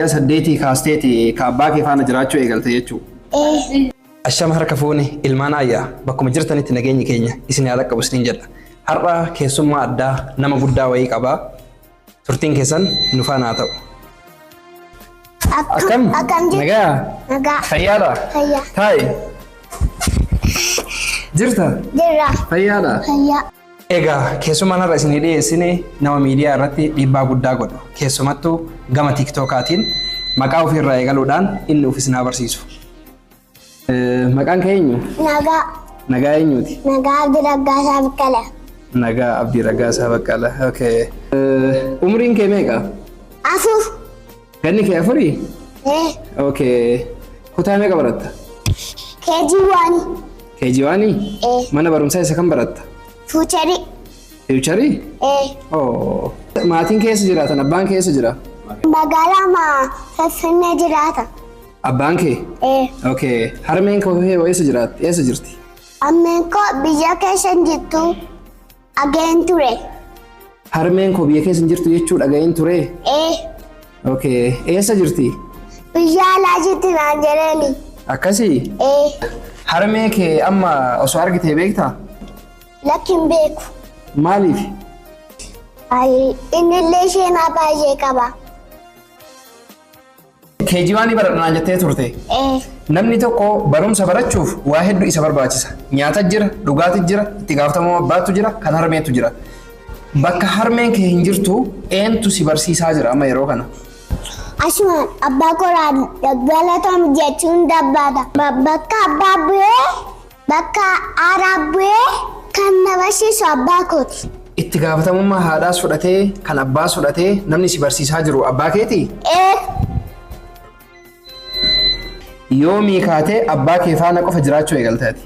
Ji'a saddeetii kaasteeti ka abbaa kee faana jiraachuu eegalte jechuu. Ee. Ashama harka fuune ilmaan aayyaa bakkuma jirtanitti nageenyi keenya isin haa dhaqqabu isiniin jedha. Har'a keessummaa addaa nama guddaa wayii qaba. Turtiin keessan nu faana haa ta'u. Akkam? Akkam jirtu? Nagaa? Nagaa. Fayyaadha? Fayyaa. Taa'i. Jirta? Jirra. Fayyaadha? Fayyaa. Egaa keessummaan har'a isinii dhiyeessine nama miidiyaa irratti dhiibbaa guddaa godhu. Keessumattuu gama tiiktookaatiin maqaa ofiirraa eegaluudhaan inni of isin haa barsiisu. Maqaan kee eenyu? Nagaa. Nagaa eenyuuti? Nagaa Abdii Raggaasaa Baqqala. Nagaa Abdii Raggaasaa Baqqala. Okay. Umriin kee meeqa? 4. Ganni kee afurii? Ee. Okay. Kutaa meeqa baratta? KG one. KG one? Ee. Mana barumsaa isa kam baratta? Fuucharii. Fiicharii? Ee. Oh. Maatiin keessa jiraatan abbaan keessa jira? Magaalaa maa Finfinnee jiraata. Abbaan kee? Ee. Okay. Harmeen kee eessa jiraatti? Eessa jirti? Ammeen koo biyya keessa hin jirtu dhageen ture. Harmeen koo biyya keessa hin jirtu jechuu dhaga'een ture? Ee. Okay. Eessa jirti? Biyya alaa jirti naan jedhani. Akkasii? Ee. Harmee kee amma osoo argitee beektaa? Lakki hin beeku. Maaliif? Ayi, innillee seenaa baay'ee qaba. KG one baradha naan jettee turte. Ee. Namni tokko barumsa barachuuf waa hedduu isa barbaachisa. Nyaata jira, dhugaatii jira, itti gaafatamummaa abbaatu jira, kan harmeetu jira. Bakka harmeen kee hin jirtu eentu si barsiisaa jira amma yeroo kana? Asuma abbaa koraa galatoom jechuun dabbaata. Bakka abbaa bu'ee bakka aaraa bu'ee kan na barsiisu abbaa kooti. Itti gaafatamummaa haadhaas fudhatee kan abbaas fudhatee namni si barsiisaa jiru abbaa keetii? Ee. Yoomii kaatee abbaa kee faana qofa jiraachuu eegalte ati?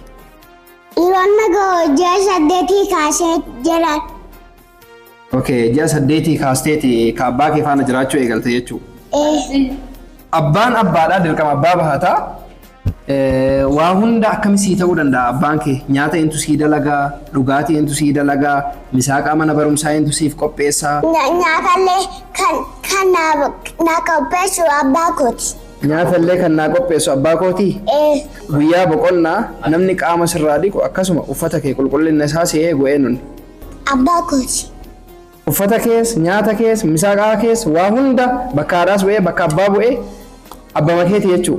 Yeroon nagaa ji'a 8 kaasee jiran. Okay, ji'a 8 kaasteeti ka abbaa kee faana jiraachuu eegalte jechuudha. Ee. Abbaan abbaadhaa dirqama abbaa bahataa. Waa hunda akkami sii ta'uu danda'a abbaan kee? Nyaata eentu sii dalagaa? Dhugaatii eentu sii dalagaa? Misaaqaa mana barumsaa eentu siif qopheessaa? Nyaatallee kan naa qopheessu abbaa kooti. Nyaatallee kan naa qopheessu abbaa kootii? Ee. Guyyaa boqonnaa namni qaama sirraa dhiqu akkasuma uffata kee qulqullina isaa si eegu eenyuun? Abbaa kooti. Uffata kees, nyaata kees, misaaqaa kees waa hunda bakka haadhaas bu'ee bakka abbaa bu'ee abbama keeti jechuu.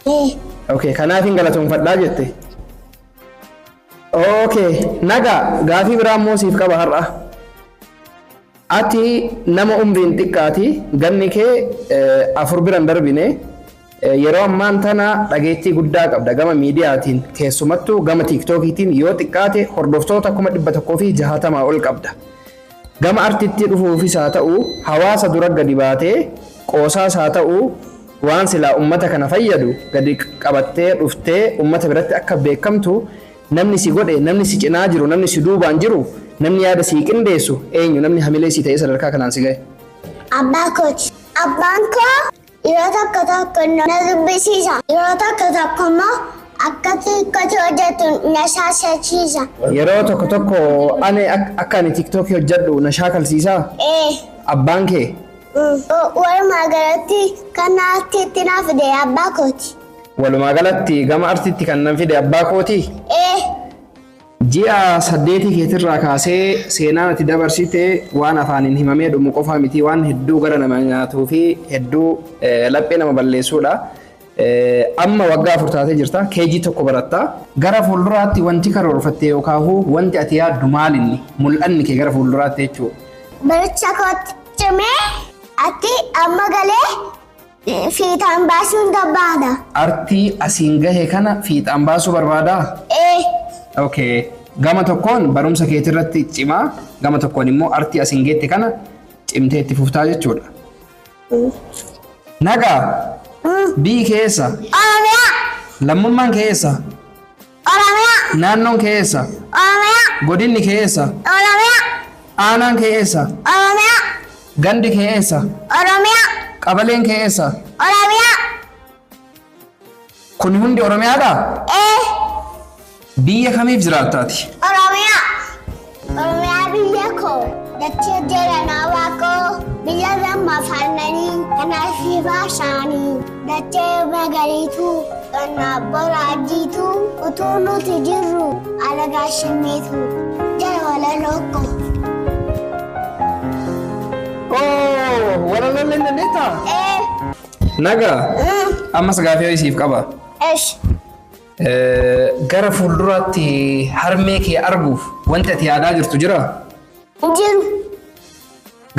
Ee. Okay, kanaaf hin galatoomfadhaa jette. Okay, nagaa gaafii biraa immoo siif qaba har'a. Ati nama umriin xiqqaati ganni kee 4 bira hin darbine yeroo ammaan tana dhageettii guddaa qabda gama miidiyaatiin keessumattuu gama tiiktookiitiin yoo xiqqaate hordoftoota 160,000 ol qabda. Gama artitti dhufuufis haa ta'u hawaasa dura gadi baatee qoosaas haa ta'u waan silaa ummata kana fayyadu gadi qabattee dhuftee ummata biratti akka beekamtu namni si godhe namni si cinaa jiru namni si duubaan jiru namni yaada sii qindeessu eenyu namni hamilee sii ta'ee sadarkaa kanaan si gahe? Abbaa kooti. Abbaan koo yeroo tokko tokko na dubbisiisa. Yeroo tokko tokko immoo akka tiiktookii hojjetu na shaakalchiisa. Yeroo tokko tokko ani akka ani tiiktookii hojjedhu na shaakalsiisaa? Ee. Abbaan kee? Walumaa galatti kan artiitti na fide abbaa kooti. Walumaa galatti gama artiitti kan nan fide abbaa kooti? Ee. Ji'a 8 keetirraa kaasee seenaan ati dabarsite waan afaaniin himamee dhumu qofaa miti waan hedduu gara nama nyaatuu fi hedduu laphee nama balleessuudha. Amma waggaa 4 taatee jirta KG 1 baratta. Gara fuulduraatti wanti karoorfatte yookaan wanti ati yaaddu maalinni mul'anni kee gara fuulduraatti jechuudha? Baricha kootti cimee ati amma galee fiixaan baasuun barbaada. Artii asiin gahe kana fiixaan baasuu barbaadaa? Ee. Okay. Gama tokkoon barumsa keetirratti cimaa, gama tokkoon immoo artii asiin geette kana cimtee itti fuftaa jechuudha. Nagaa. Biyyi keessa. Oromiyaa. Lammummaan keessa. Oromiyaa. Naannoon keessa. Oromiyaa. Godinni keessa. Oromiyaa. Aanaan keessa. Oromiyaa. Gandi keessa. Oromiyaa. Qabaleen keessa. Oromiyaa. Kun hundi Oromiyaadhaa? Ee. Biyya kamiif jiraattaati? Oromiyaa. Oromiyaa biyya koo. Dachee jeeranaa waaqoo. Biyya lammaa faannanii. Kanaaf baashaanii dachee magariituu qonnaa boraajiituu utuu nuti jirru alagaa shimmiitu jala walaloo koo. Oh, walaloo illee dandeettaa? Ee. Nagaa. Ammas gaafii siif qaba. Esh. Gara fuulduraatti harmee kee arguuf wanti ati yaadaa jirtu jiraa? Hin jiru.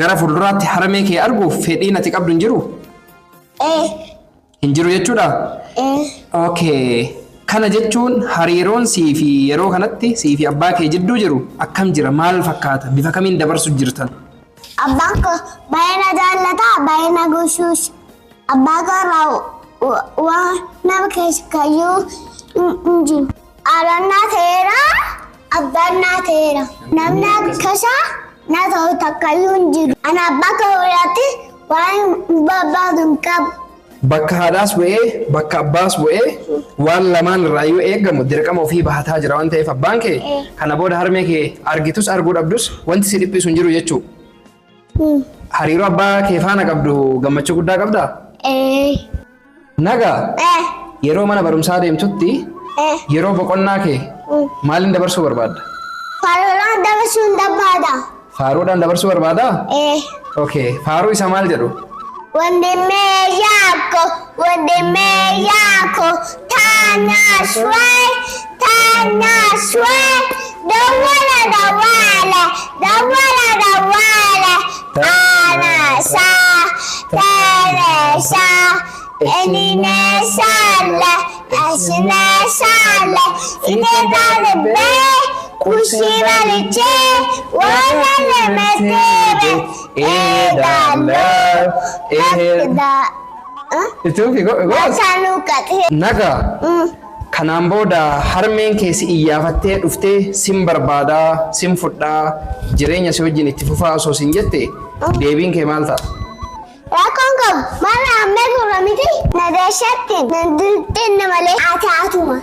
Gara fuulduraatti harmee kee arguuf fedhiin ati qabdu hin jiru? Ee. Hin jiru jechuudha? Ee. Okay. Kana jechuun hariiroon sii fi yeroo kanatti sii fi abbaa kee jidduu jiru akkam jira? Maal fakkaata? Bifa kamiin dabarsu jirtan? Abbaan koo baay'ee na jaallata, baay'ee na goshuus. Abbaa koo irraa waan nama keessa kayyuu hin jiru. Haadhaan naa ta'eera, abbaan naa ta'eera. Namni akkasaa na ta'u takkayyuu hin jiru. Ani abbaa koo biratti waan hin barbaadu hin qabu. Bakka haadhaas bu'ee, bakka abbaas bu'ee waan lamaan irraayyuu eegamu dirqama ofii bahataa jira waan ta'eef abbaan kee kana booda harmee kee argitus arguu dhabdus wanti si dhiphisu hin jiru jechuudha. Hariiroo abbaa kee faana qabdu gammachuu guddaa qabdaa? Ee. Nagaa. Ee. Yeroo mana barumsaa deemtutti Ee. yeroo boqonnaa kee maaliin dabarsuu barbaadda? Faaruudhaan dabarsuu hin barbaada. Faaruudhaan dabarsuu barbaadaa? Ee. Okay. Faaruu isa maal jedhu? ወንድሜ ያዕቆብ ወንድሜ ያዕቆብ ታናሽ ወይ ታናሽ ወይ ደወለ ደወለ ደወለ ደወለ አነሳ ተነሳ እኔነሳለ እስነሳለ እኔ ታልቤ ቁርስ በልቼ ወደ ትምህርት ቤት እሄዳለሁ። Itti fufi goos. Nagaa. Kanaan booda harmeen kee si iyyaafattee dhuftee sin barbaadaa, sin fudhaa, jireenya si wajjin itti fufaa osoo sin jette deebiin kee maal ta'a? Rakkoon qabu maal hammee gurra miti na deeshatti na dirqinna malee ati haatuma.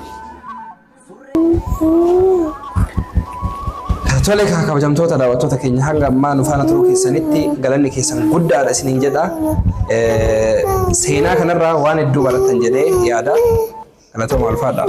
Tole kaa kabajamtoota daawwattoota keenya hanga ammaa nu faana turuu keessanitti galanni keessan guddaadha isiniin jedha. Seenaa kanarraa waan hedduu barattan jedhee yaada. Galatooma, ulfaadha.